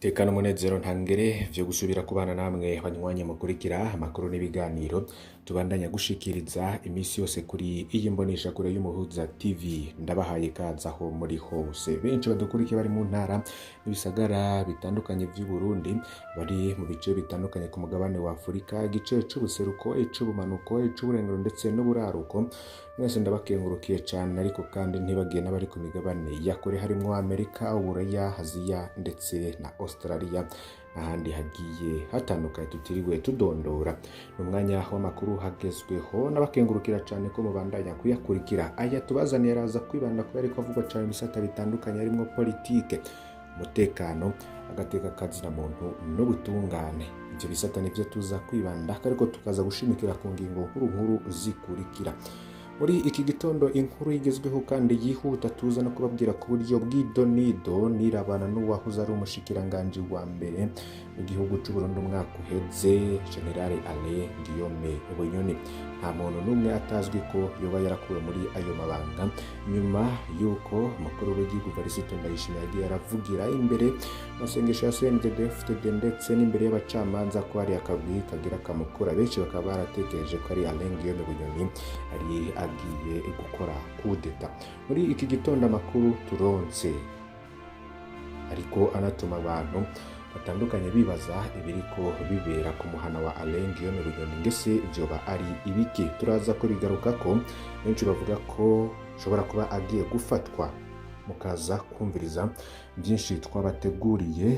Tekano umunezero ntangere vyo gusubira kubana namwe banywanyi mukurikira amakuru n'ibiganiro tubandanya gushikiriza imisi yose kuri iyi mboneshakure y'Umuhuza TV. Ndabahaye ikaze aho muri hose. Benshi badukurikiye bari mu ntara n'ibisagara bitandukanye vy'u Burundi, bari mu bice bitandukanye ku mugabane wa Afurika, igice c'ubuseruko, ic'ubumanuko, ic'uburengero ndetse n'uburaruko. Mwese ndabakengurukiye cane, ariko kandi ntibagiye n'abari ku migabane ya kure harimwo Amerika, Uburaya, Aziya ndetse na Australia n'ahandi hagiye hatandukanye tutiriwe tudondora. Ni umwanya w'amakuru hagezweho, n'abakengurukira cane ko mubandanya kuyakurikira. Aya tubazaniye araza kwibanda kubera ko avugwa cane mu bisata bitandukanye harimwo politike, umutekano, agateka kazina muntu n'ubutungane. Ivyo bisata nivyo tuza kwibanda, ariko tukaza gushimikira ku ngingo nkuru nkuru zikurikira. Muri iki gitondo inkuru igezweho kandi yihuta tuza no kubabwira ku buryo bw'idonido nirabana n'uwahoze ari umushikiranganji wa mbere mu gihugu c'u Burundi umwaka uheze, General Alain Guillaume Bunyoni. Nta muntu n'umwe atazwi ko yoba yarakuwe muri ayo mabanga nyuma y'uko umukuru w'igihugu Evariste Ndayishimiye yagiye aravugira imbere masengesho ya CNDD-FDD ndetse n'imbere y'abacamanza ko hari akagwi kagira kamukura. Benshi bakaba baratekereje ko ari Alain Guillaume Bunyoni ari agiye gukora kudeta. Muri iki gitondo amakuru turonse ariko anatuma abantu batandukanye bibaza ibiriko bibera ku muhana wa Alain Guillaume Bunyoni, ngese vyoba ari ibiki? Turaza kubigarukako. Benshi bavuga ko ashobora kuba agiye gufatwa, mukaza kumviriza byinshi twabateguriye.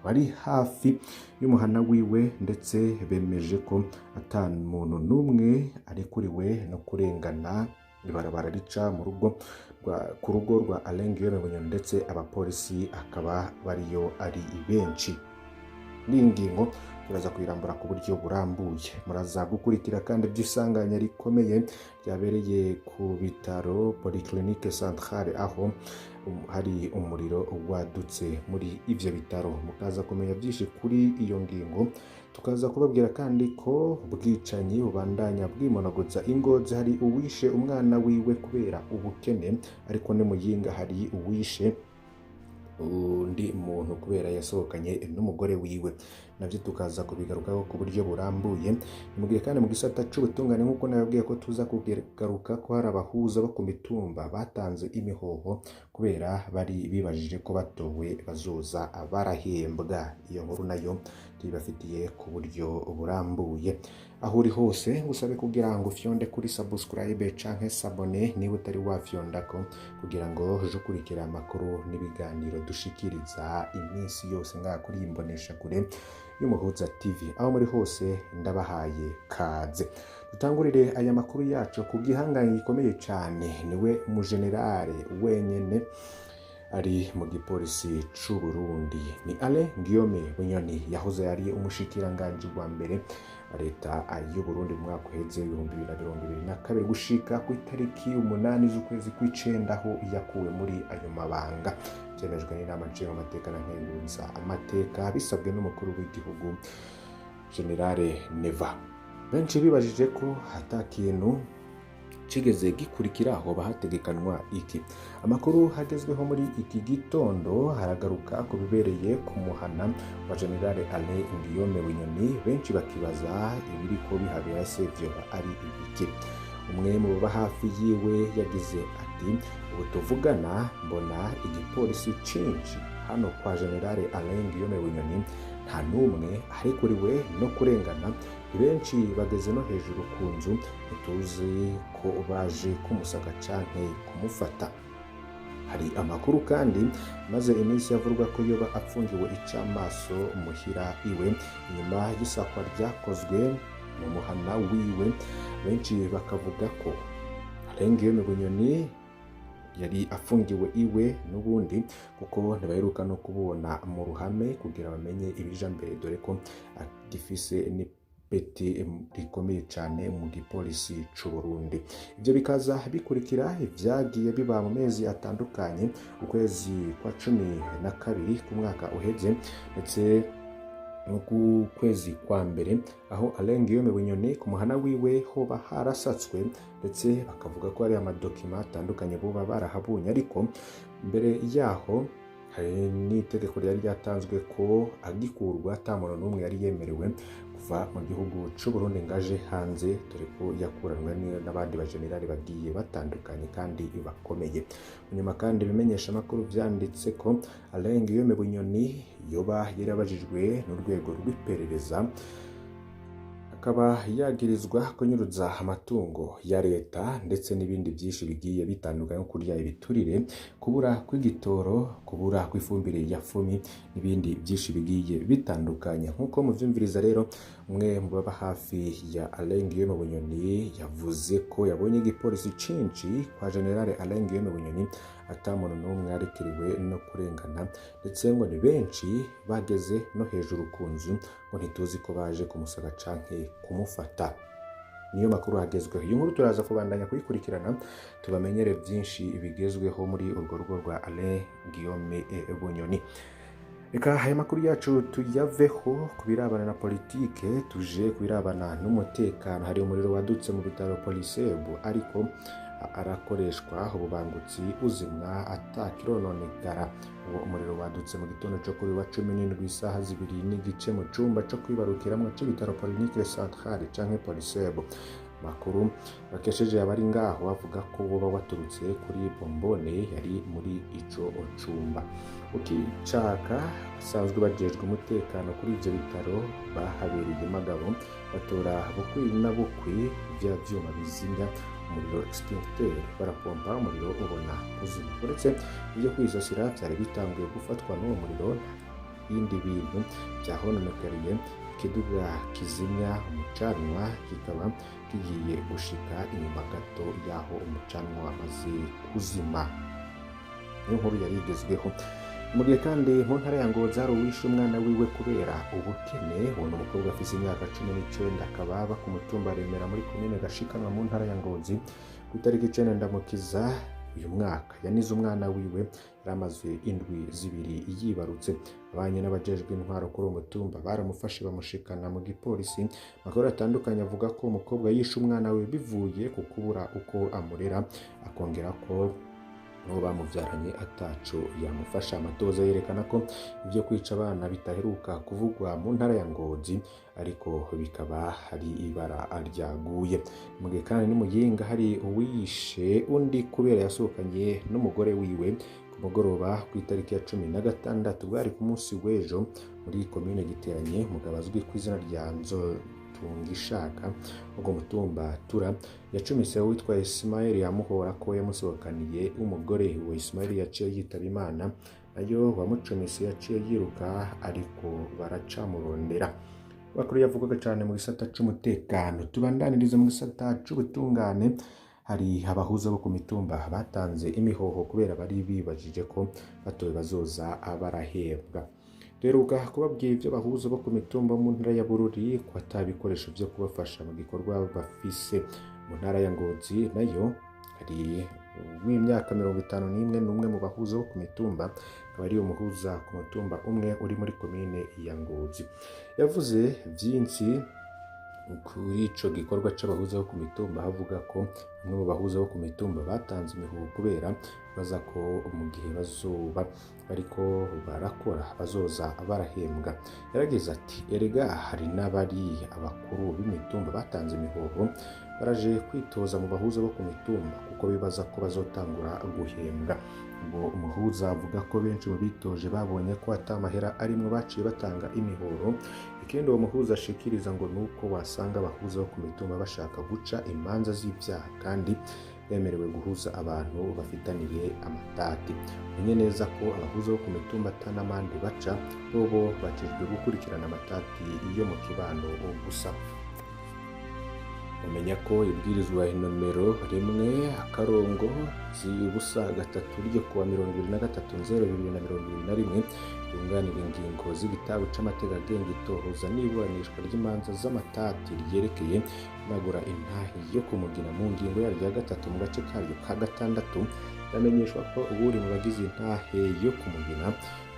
Bari hafi y'umuhana wiwe ndetse bemeje ko ata muntu n'umwe arekuriwe no kurengana ibarabara rica mu rugo ku rugo rwa Alain Guillaume Bunyoni, ndetse abapolisi akaba bariyo ari benshi. Ni ingingo turaza kuyirambura ku buryo burambuye. Muraza gukurikira kandi by'isanganya rikomeye ryabereye ku bitaro Polyclinique Centrale, aho hari umuriro wadutse muri ivyo bitaro. Mukaza kumenya byinshi kuri iyo ngingo. Tukaza kubabwira kandi ko ubwicanyi bubandanya bwimonogoza ingozi, hari uwishe umwana wiwe kubera ubukene, ariko ni Muyinga hari uwishe undi muntu kubera yasohokanye n'umugore wiwe. Navyo tukaza kubigarukaho ku buryo burambuye. Ni mugihe kandi mu gisata c'ubutungane, nk'uko nababwiye ko tuza kugaruka ko hari abahuza bo ku mitumba batanze imihoho kubera bari bibajije ko batowe bazoza barahembwa. Iyo nkuru nayo tuyibafitiye ku buryo burambuye. Aho uri hose ngusabe kugira ngo ufyonde kuri subscribe canke s'abonner niba utari wafyondako, kugira ngo uje ukurikira amakuru n'ibiganiro dushikiriza iminsi yose ngaha kuri iyi mboneshakure y'Umuhuza TV. Aho muri hose ndabahaye kaze. Dutangurire aya makuru yacu ku gihangange gikomeye cane, niwe mujenerale wenyene ari mu gipolisi c'u Burundi, ni Alain Guillaume Bunyoni yahoze ari umushikiranganji wa mbere wa leta y'u Burundi mu mwaka uheze 2022 gushika ku itariki 8 z'ukwezi kw'icenda, aho yakuwe muri ayo mabanga vyemejwe n'inama nshingamateka na nkenguza amateka bisabwe n'umukuru w'igihugu General Neva. Benshi bibajije ko ata kintu cigeze gikurikira, hoba hategekanwa iki? Amakuru hagezweho muri iki gitondo haragaruka ku bibereye ku muhana wa General Alain Guillaume Bunyoni, benshi bakibaza ibiriko bihabera se vyoba ari ibiki. Umwe mu baba hafi yiwe yagize ati: "Ubu tuvugana mbona igipolisi cinshi hano kwa General Alain Guillaume Bunyoni, nta n'umwe arekuriwe no kurengana, benshi bageze no hejuru ku nzu, ntituzi ko baje kumusaka canke kumufata." Hari amakuru kandi maze iminsi yavurwa ko yoba apfungiwe icamaso muhira iwe inyuma y'isakwa ryakozwe mu muhana wiwe. Benshi bakavuga ko Alain Guillaume Bunyoni yari afungiwe iwe n'ubundi, kuko ntibaheruka no kubona mu ruhame kugira bamenye ibija mbere, dore ko agifise n'ipeti rikomeye cane mu gipolisi c'u Burundi. Ivyo bikaza bikurikira ivyagiye biba mu mezi atandukanye, ukwezi kwa 12 k'umwaka uheze ndetse no ku kwezi kwa mbere, aho Alain Guillaume Bunyoni ku muhana wiwe hoba harasatswe, ndetse bakavuga ko hari amadokima atandukanye boba barahabonye. Ariko mbere yaho Hari n'itegeko ryari ryatanzwe ko agikurwa ata muntu n'umwe yari yemerewe kuva mu gihugu c'u Burundi ngaje hanze, dore ko yakuranwe n'abandi bajenerali bagiye batandukanye kandi bakomeye. Nyuma kandi ibimenyesha makuru vyanditse ko Alain Guillaume Bunyoni yoba yarabajijwe n'urwego rw'iperereza, akaba yagirizwa kunyuruza amatungo ya leta ndetse n'ibindi byinshi bigiye bitandukanye nko kurya ibiturire, kubura kw'igitoro, kubura kw'ifumbire ya fumi n'ibindi byinshi bigiye bitandukanye. Nk'uko muvyumviriza rero, umwe mu baba hafi ya Alain Guillaume Bunyoni yavuze ko yabonye igipolisi cinshi kwa General Alain Guillaume Bunyoni, ata muntu n'umwe yarekeriwe no kurengana, ndetse ngo ni benshi bageze no hejuru ku nzu, ngo ntituzi ko baje kumusaka canke kumufata. Niyo makuru agezweho. Iyi nkuru turaza kubandanya kuyikurikirana, tubamenyere byinshi bigezweho muri urwo rugo rwa Alain Guillaume Bunyoni. Reka aya makuru yacu tuyaveho ku birabana na politike, tuje ku birabana n'umutekano. Hari umuriro wadutse mu bitaro Polisebu, ariko arakoreshwa ububangutsi uzimwa atakirononekara. Uwo umuriro wadutse mu gitondo cyo kuri wa 17 isaha 2:15 mu cumba co kwibarukiramwo c'ibitaro Polyclinique Centrale canke Polisebu. Makuru bakesheje abari ngaho bavuga ko woba waturutse kuri bombone yari muri ico cumba. Ukicaka basanzwe bajejwe umutekano kuri ivyo bitaro bahabereye magabo, batora bukwi na bukwi vya vyuma bizimya umuriro extincteur, barapompa umuriro ubona kuzima. Uretse ibyo kwisasira vyari bitanguye gufatwa n'uwo muriro, ibindi bintu vyahononekariye. Ikiduga kizimya umucanwa kikaba kigiye gushika inyuma gato y'aho umucanwa wamaze kuzima. Niyo nkuru yari igezweho. Mu gihe kandi mu ntara ya Ngozi hari uwishe umwana wiwe kubera ubukene. Uwo ni umukobwa afise imyaka 19, akaba aba ku mutumba Remera muri komine Gashikanwa mu ntara ya Ngozi. Ku itariki 9 Ndamukiza uyu mwaka yanize umwana wiwe yari amaze indwi 2 yibarutse. Abanye n'abajejwe intwaro kuri uwo mutumba baramufashe bamushikana mu gipolisi. Amakuru atandukanye avuga ko umukobwa yishe umwana we bivuye ku kubura uko amurera, akongera ko n'uwo bamuvyaranye ataco yamufasha. Amatoza yerekana ko ibyo kwica abana bitaheruka kuvugwa mu ntara ya Ngozi, ariko bikaba hari ibara ryaguye. Mu gihe kandi n'Umuyinga hari uwishe undi kubera yasohokanye n'umugore wiwe ku mugoroba ku itariki ya 16 bwari ku munsi w'ejo muri komine Giteranye. Umugabo azwi ku izina rya Nzotungishaka ubwo mutumba Tura yacumise uwitwa Ismail yamuhora ko yamusohokaniye umugore. Uwo Ismail yaciye yitaba Imana, nayo wamucumise yaciye yiruka, ariko baracamurondera. Bakuru yavugaga cyane mu gisata c'umutekano. Tubandaniriza mu gisata c'ubutungane. Hari abahuza bo ku mitumba batanze imihoho kubera bari bibajije ko batowe bazoza barahembwa. Duheruka kubabwira ibyo bahuza bo ku mitumba mu ntara ya Bururi ko ata bikoresho byo kubafasha mu gikorwa bafise. Mu ntara ya Ngozi nayo hari w'imyaka 51 n'umwe mu bahuza bo ku mitumba, akaba ari umuhuza ku mutumba umwe uri muri komine ya Ngozi. Yavuze byinshi kuri ico gikorwa c'abahuza bo ku mitumba, avuga ko bamwe mu bahuza bo ku mitumba batanze imihoho kubera baza ko mu gihe bazoba bariko barakora bazoza barahembwa. Yaragize ati: erega hari n'abari abakuru b'imitumba batanze imihoho baraje kwitoza mu bahuza bo ku mitumba kuko bibaza ko bazotangura guhembwa. Ubwo umuhuza avuga ko benshi mu bitoje babonye ko atamahera arimwo baciye batanga imihoro. Ikindi uwo muhuza ashikiriza ngo nuko wasanga abahuza bo ku mitumba bashaka guca imanza z'ibyaha kandi bemerewe guhuza abantu bafitaniye amatati. Menye neza ko abahuza bo ku mitumba atanamande baca, bobo bajejwe gukurikirana amatati yo mu kibano gusa. Umenya ko ibwirizwa inomero 1-03 ryo kuwa 23 Nzero 2021 ryunganira ingingo z'igitabo c'amategeko agenga itohoza n'iburanishwa ry'imanza z'amatati ryerekeye nagura intahe yo kumugina mu ngingo yaryo ya 3 mu gace karyo ka 6 bamenyeshwa ko uwuri mu bagize intahe yo kumugina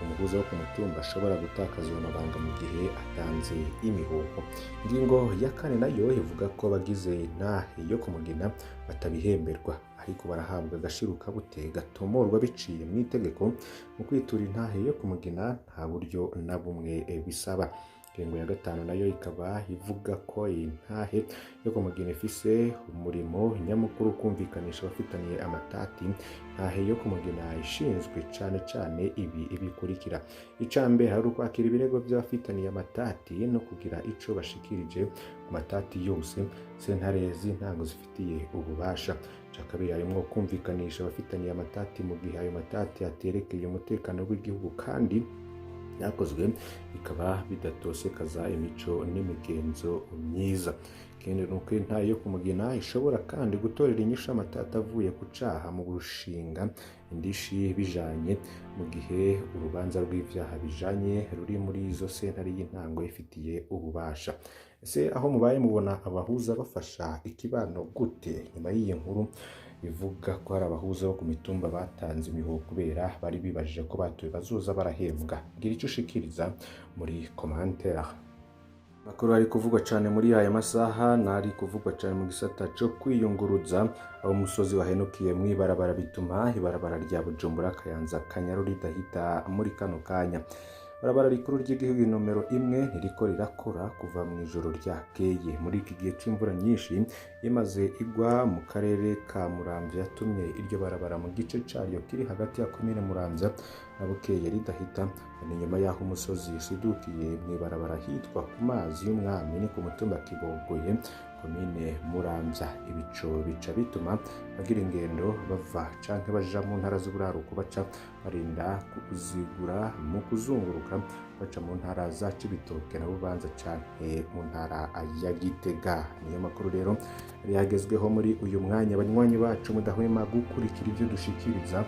umuhuza wo ku mutumba ashobora gutakaza ayo mabanga mu gihe atanze imihoho. Ingingo ya 4 nayo ivuga ko abagize intahe yo kumugina batabihemberwa, ariko barahabwa agashirukabute gatomorwa biciye mu itegeko. Mu kwitura intahe yo kumugina nta buryo na bumwe bisaba. Ingingo ya gatanu nayo ikaba ivuga ko iyi ntahe yo kumugina ifise umurimo nyamukuru kumvikanisha abafitaniye amatati. Ntahe yo kumugina ishinzwe cane cane ibi bikurikira: icambere, hari ukwakira ibirego by'abafitaniye amatati no kugira ico bashikirije ku matati yose sentare z'intango zifitiye ububasha. Ica kabiri, harimwo kumvikanisha abafitaniye amatati mu gihe ayo matati aterekeye umutekano w'igihugu kandi byakozwe bikaba bidatosekaza imico n'imigenzo myiza. Ikindi ni uko intahe yo kumugina ishobora kandi gutorera inyishu amatati avuye ku caha mu gushinga indishi bijanye, mu gihe urubanza rw'ivyaha bijanye ruri muri izo sentare y'intango ifitiye ububasha. Ese aho mubaye mubona abahuza bafasha ikibano gute? Nyuma y'iyi nkuru ivuga ko hari abahuza bo ku mitumba batanze imihoho kubera bari bibajije ko batowe bazoza barahembwa, gira icyo ushikiriza muri commentaire. Amakuru ari kuvugwa cyane muri aya masaha nari kuvugwa cyane mu gisata cyo kwiyunguruza, aho umusozi wahenukiye mu ibarabara bituma ibarabara rya Bujumbura Kayanza Kanyaru ridahita muri kano kanya. Barabara rikuru ry'igihugu nomero 1 ntiriko rirakora kuva mu ijoro ryakeye. Muri iki gihe c'imvura nyinshi imaze igwa mu karere ka Muramvya yatumye iryo barabara mu gice caryo kiri hagati ya komine Muramvya na Bukeye ridahita. Ni nyuma y'aho umusozi usidukiye mu ibarabara hitwa ku mazi y'umwami, ni ku mutumba Kibogoye, komine Muramvya. Ibico bica bituma bagira ingendo bava canke baja mu ntara z'uburaruko baca barinda kuzigura mu kuzunguruka baca mu ntara za Cibitoke na Bubanza canke mu ntara ya Gitega. Niyo makuru rero yagezweho muri uyu mwanya. Banywanyi bacu mudahwema gukurikira ivyo dushikiriza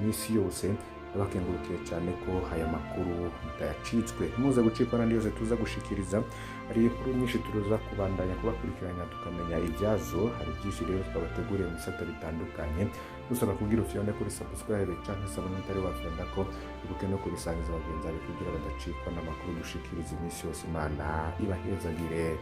misi yose, bakengurukiye cyane ko aya makuru mutayacitswe. Muze gucikwa n'andi yose tuza gushikiriza. Hari inkuru nyinshi turuza kubandanya kubakurikirana tukamenya ibyazo. Hari byinshi rero twabateguriye mu bisata bitandukanye. Dusaba kugira ufyonde kuri subscribe canke sabone utari wafyonda ko, ibuke no kubisangiza bagenzi bawe kugira badacikwa n'amakuru dushikiriza iminsi yose. Imana ibahezagire.